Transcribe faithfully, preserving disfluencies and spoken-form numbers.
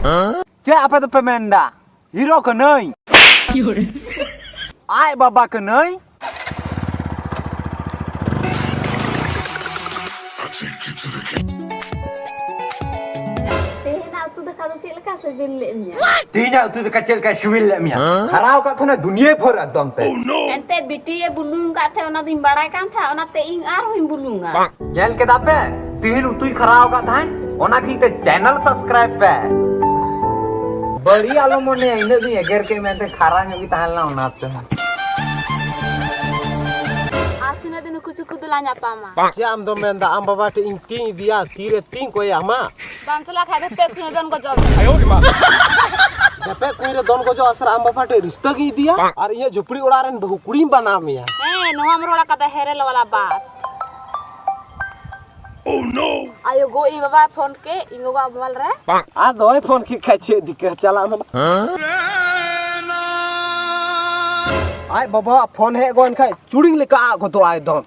ᱪᱮᱫ ᱟᱯᱮ ᱫᱚᱯᱮ ᱢᱮᱱᱫᱟ? ᱦᱤᱨᱳ ᱠᱟᱹᱱᱟᱹᱧ᱾ ᱟᱡ ᱵᱟᱵᱟ ᱠᱟᱹᱱᱟᱹᱧ᱾ ᱛᱮᱦᱮᱧᱟᱜ ᱩᱛᱩ ᱫᱟᱠᱟ ᱫᱚ ᱪᱮᱫ ᱞᱮᱠᱟ ᱥᱤᱵᱤᱞ ᱞᱮᱫ ᱢᱮᱭᱟ? ᱛᱮᱦᱮᱧᱟᱜ ᱩᱛᱩ ᱫᱟᱠᱟ ᱪᱮᱫ ᱞᱮᱠᱟᱭ ᱥᱤᱵᱤᱞ ᱞᱮᱫ ᱢᱮᱭᱟ? ᱠᱷᱟᱨᱟᱣ ᱠᱟᱜ ᱛᱟᱦᱮᱱᱟ ᱫᱩᱱᱤᱭᱟᱹ ᱵᱷᱳᱨ ᱮᱠᱫᱚᱢ ᱛᱮ᱾ ᱮᱱᱛᱮ ᱵᱤᱴᱤᱭᱮ ᱵᱩᱞᱩᱝ ᱠᱟᱜ ᱛᱟᱦᱮᱸ, ᱚᱱᱟ ᱫᱚᱧ ᱵᱟᱲᱟᱭ ᱠᱟᱱ ᱛᱟᱦᱮᱸ, ᱚᱱᱟᱛᱮ ᱤᱧ ᱟᱨᱦᱚᱸᱧ ᱵᱩᱞᱩᱝᱟ᱾ ᱧᱮᱞ ᱠᱮᱫᱟ ᱯᱮ? ᱛᱤᱦᱤᱧ ᱩᱛᱩᱭ ᱠᱷᱟᱨᱟᱣ ᱟᱠᱟᱫ ᱛᱟᱦᱮᱸᱫ, ᱚᱱᱟ ᱠᱷᱟᱹᱛᱤᱨ ᱛᱮ ᱪᱮᱱᱮᱞ ᱥᱟᱵᱥᱠᱨᱟᱭᱤᱵ ᱯᱮ᱾ ᱵᱟᱹᱲᱤᱡ ᱟᱞᱚ ᱢᱚᱱᱮᱭᱟ, ᱤᱱᱟᱹᱜ ᱫᱤᱱ ᱮᱜᱮᱨ ᱠᱮᱫ ᱢᱮᱱᱛᱮ ᱠᱷᱟᱨᱟ ᱧᱚᱜ ᱜᱮ ᱛᱟᱦᱮᱸ ᱞᱮᱱᱟ ᱚᱱᱟᱛᱮ᱾ ᱟᱨ ᱛᱤᱱᱟᱹᱜ ᱫᱤᱱ ᱩᱠᱩ ᱪᱩᱠᱩ ᱫᱚᱞᱟᱝ ᱧᱟᱯᱟᱢᱟ? ᱪᱮᱫ ᱟᱢ ᱫᱚᱢ ᱢᱮᱱᱫᱟ ᱟᱢ ᱵᱟᱵᱟ ᱴᱷᱮᱡ ᱤᱧ ᱛᱤᱧ ᱤᱫᱤᱭᱟ, ᱛᱤᱨᱮ ᱛᱤᱧ ᱠᱚᱭᱟ ᱟᱢᱟᱜ? ᱵᱟᱢ ᱪᱟᱞᱟᱜ ᱠᱷᱟᱡ ᱫᱚ ᱯᱮ ᱠᱩᱲᱤ ᱫᱚᱱ ᱜᱚᱡᱚᱜ ᱢᱮ᱾ ᱫᱮᱯᱮ ᱠᱩᱧ ᱨᱮ ᱫᱚᱱ ᱜᱚᱡᱚᱜ ᱟᱥᱨᱟ ᱟᱢ ᱵᱟᱵᱟ ᱴᱷᱮᱡ ᱨᱤᱥᱛᱟᱹ ᱜᱮ ᱤᱫᱤᱭᱟ ᱟᱨ ᱤᱧᱟᱹᱜ ᱡᱷᱩᱯᱲᱤ ᱚᱲᱟᱜ ᱨᱮᱱ ᱵᱟᱹᱦᱩ ᱠᱩᱲᱤᱧ ᱵᱟᱱᱟᱣ ᱢᱮᱭᱟ᱾ ᱦᱮᱸ, ᱱᱚᱣᱟᱢ ᱨᱚᱲ ᱟᱠᱟᱫᱟ ᱦᱮᱨᱮᱞ ᱣᱟᱞᱟ ᱵᱟᱛ᱾ ᱟᱭᱳ ᱜᱳ, ᱤᱧ ᱵᱟᱵᱟᱭ ᱯᱷᱳᱱ ᱠᱮᱫ ᱤᱧ ᱜᱚᱜᱚᱣᱟᱜ ᱢᱳᱵᱟᱭᱤᱞ ᱨᱮ᱾ ᱟᱫᱚᱭ ᱯᱷᱳᱱ ᱠᱮᱫ ᱠᱷᱟᱡ ᱪᱮᱫ ᱫᱤᱠᱠᱟᱹ ᱪᱟᱞᱟᱜ ᱢᱮ᱾ ᱟᱡ ᱵᱟᱵᱟᱣᱟᱜ ᱯᱷᱳᱱ ᱦᱮᱡ ᱜᱚᱫ ᱮᱱ ᱠᱷᱟᱡ ᱪᱩᱲᱤᱝ ᱞᱮᱠᱟ ᱟᱜ ᱜᱚᱫᱚᱜᱼᱟ ᱮᱠᱫᱚᱢ᱾